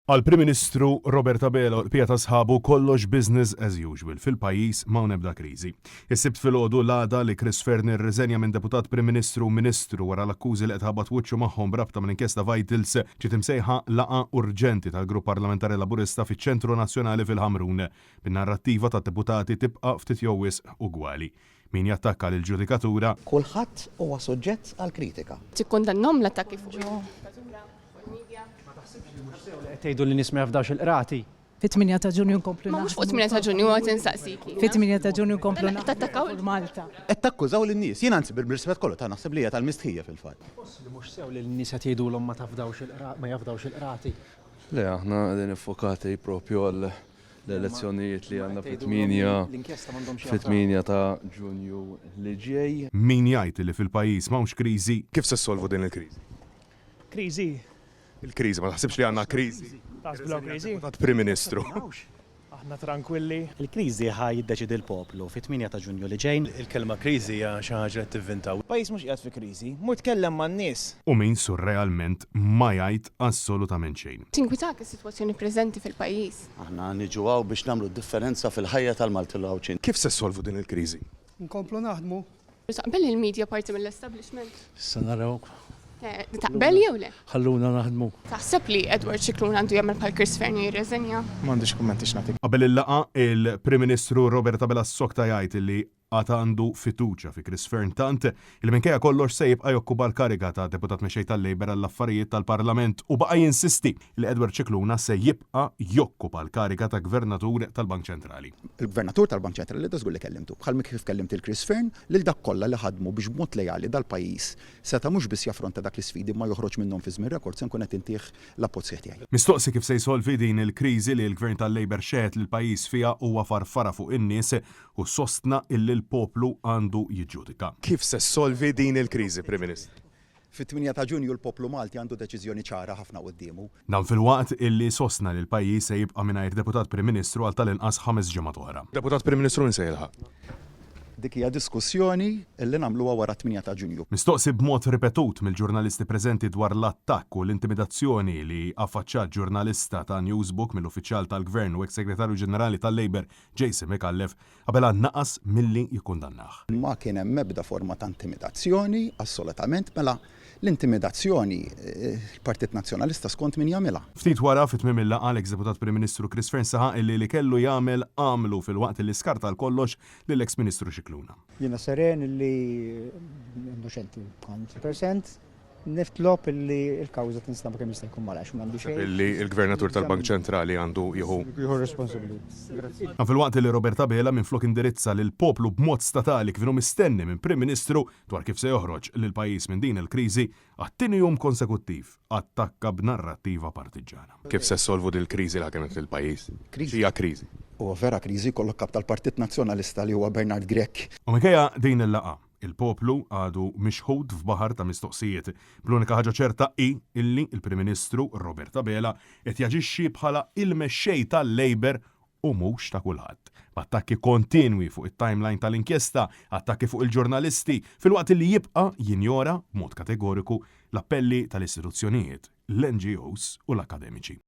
Għall-Prim Ministru Robert Abela u l-bqija ta' sħabu kollox business as usual. Fil-pajjiż m'hawn ebda kriżi. Is-Sibt filgħodu l-għada li Chris Fearne rriżenja minn Deputat Prim Ministru u Ministru wara l-akkużi li qed ħabat wiċċu magħhom b'rabta mal-inkjesta Vitals ġiet imsejħa laqgħa urġenti tal-Grupp Parlamentari Laburista fiċ-Ċentru Nazzjonali fil-Ħamrun bin-narrattiva tad-deputati tibqa' ftit jew wisq ugwali. Min jattakka lill-ġudikatura, Kulħadd huwa suġġett għall-kritika. Tikkundannhom l-attakki fuq il-ġudikatura, fuq il-media? Ma taħsibx li mhux sew li qed tgħidu li nies ma jafdawx il-qrati? Fit-8 ta' Ġunju nkomplu Ma mhux fuq 8 ta' Ġunju qed insaqsik jiena. Fit-8 ta' Ġunju nkomplu Qed tattakkaw naħdmu Malta. Qed takkużaw lin-nies. Jien anzi bir-rispett kollu ta' naħseb li hija tal-mistħija fil-fatt. Tħoss li mhux sew li lin-nies qed jgħidulhom ma tafdawx il-qrati, ma jafdawx il-qrati? Le, aħna qegħdin iffokati propju għal l-elezzjonijiet li għandna fit-8 ta' Ġunju li ġej. Min jgħid li fil-pajjiż m'hawnx kriżi? Kif se ssolvu din il-kriżi? Kriżi? Il-kriżi, ma taħsibx li għandna kriżi? Taħsbu li hawn kriżi? Deputat Prim Ministru. Aħna trankwilli. Il-kriżi ħa jiddeċiedi l-poplu fit-8 ta' Ġunju li ġej. Il-kelma kriżi hija xi ħaġa li qed tivvintaw. Il-pajjiż mhux qiegħed fi kriżi. Mur tkellem man-nies. U min surrealment ma jgħid assolutament xejn. Tinkwitak is-sitwazzjoni preżenti fil-pajjiż? Aħna niġu hawn biex nagħmlu d-differenza fil-ħajja tal-Maltin u l-Għawdxin. Kif se ssolvu din il-kriżi? Nkomplu naħdmu. Taqbel li l-media parti mill-establishment? Issa naraw. Taqbel jew le? Ħalluna naħdmu. Taħseb li Edward Scicluna għandu jagħmel bħal Chris Fearne u jirreżenja? M'għandix kummenti x'nagħti. Qabel il-laqgħa, il-Prim Ministru Robert Abela ssokta jgħid li għad għandu fiduċja fi Chris Fearne tant li minkejja kollox se jibqa' jokkupa l-kariga ta' Deputat Mexxej tal-Labour għall-Affarijiet tal-Parlament u baqa' jinsisti li Edward Scicluna se jibqa' jokkupa l-kariga ta' Gvernatur tal-Bank Ċentrali. Il-Gvernatur tal-Bank Ċentrali da żgur li kellimtu, bħal kif kellimt lil Chris Fearne, lil dak kollha li ħadmu biex b'mod leali dal-pajjiż seta' mhux biss jaffronta dak l-isfidi imma joħroġ minnhom fi żmien rekord se nkun qed intih l-appoġġ sħiħ tiegħi. Mistoqsi kif se jsolvi din il-kriżi li l-Gvern tal-Labour xeħet lill-pajjiż fiha huwa farfara fuq in-nies u sostna illi l-poplu għandu jiġġudika. Kif se ssolvi din il-kriżi, Prim Ministru? Fit-8 ta' Ġunju l-poplu Malti għandu deċiżjoni ċara ħafna quddiemu. Dan filwaqt illi sostna li l-pajjiż se jibqa' mingħajr Deputat Prim Ministru għal tal-inqas ħames ġimgħat oħra. Deputat Prim Ministru min se jilħaq? Dik hija diskussjoni li nagħmluha wara t-8 ta' Ġunju. Mistoqsi b'mod ripetut mill-ġurnalisti preżenti dwar l-attakk u l-intimidazzjoni li affaċċat ġurnalista ta' Newsbook mill-uffiċjal tal-Gvern u eks-Segretarju Ġenerali tal-Labour Jason Micallef, Abela naqas milli jikkundannah. Ma kien hemm ebda forma ta' intimidazzjoni, assolutament. Mela, l-intimidazzjoni, il-Partit Nazzjonalista skont min jagħmilha. Ftit wara, fi tmiem il-laqgħa, l-eks Deputat Prim Ministru Chris Fearne saħaq illi li kellu jagħmel għamlu filwaqt illi skarta għal kollox lill-eks Ministru Scicluna. Jiena seren illi innoċenti 100%. Nitlob illi l-kawża tinstama' kemm jista' jkun malajr, m'għandi xejn. Illi l-Gvernatur tal-Bank Ċentrali għandu jieħu. Jieħu r-responsabilità. Grazzi. Dan filwaqt li Robert Abela minflok indirizza lill-poplu b'mod statali kif inhu mistenni minn Prim Ministru dwar kif se joħroġ lill-pajjiż minn din il-kriżi, għat-tieni jum konsekuttiv attakka b'narrattiva partiġġana. Kif se ssolvu dil-kriżi li ħakmet lill-pajjiż? Kriżi. X'hija kriżi? Huwa vera kriżi jkollok kap tal-Partit Nazzjonalista li huwa Bernard Grech. U minkejja din il-laqgħa, Il-poplu għadu mixħut f'baħar ta' mistoqsijiet, bl-unika ħaġa ċerta hi illi l-Prim Ministru Robert Abela qed jaġixxi bħala il-mexxej tal-Labour u mhux ta' kulħadd. B'attakki kontinwi fuq it-timeline tal-inkjesta, attakki fuq il-ġurnalisti, filwaqt illi jibqa' jinjora b'mod kategoriku l-appelli tal-istituzzjonijiet, l-NGOs u l-akkademiċi.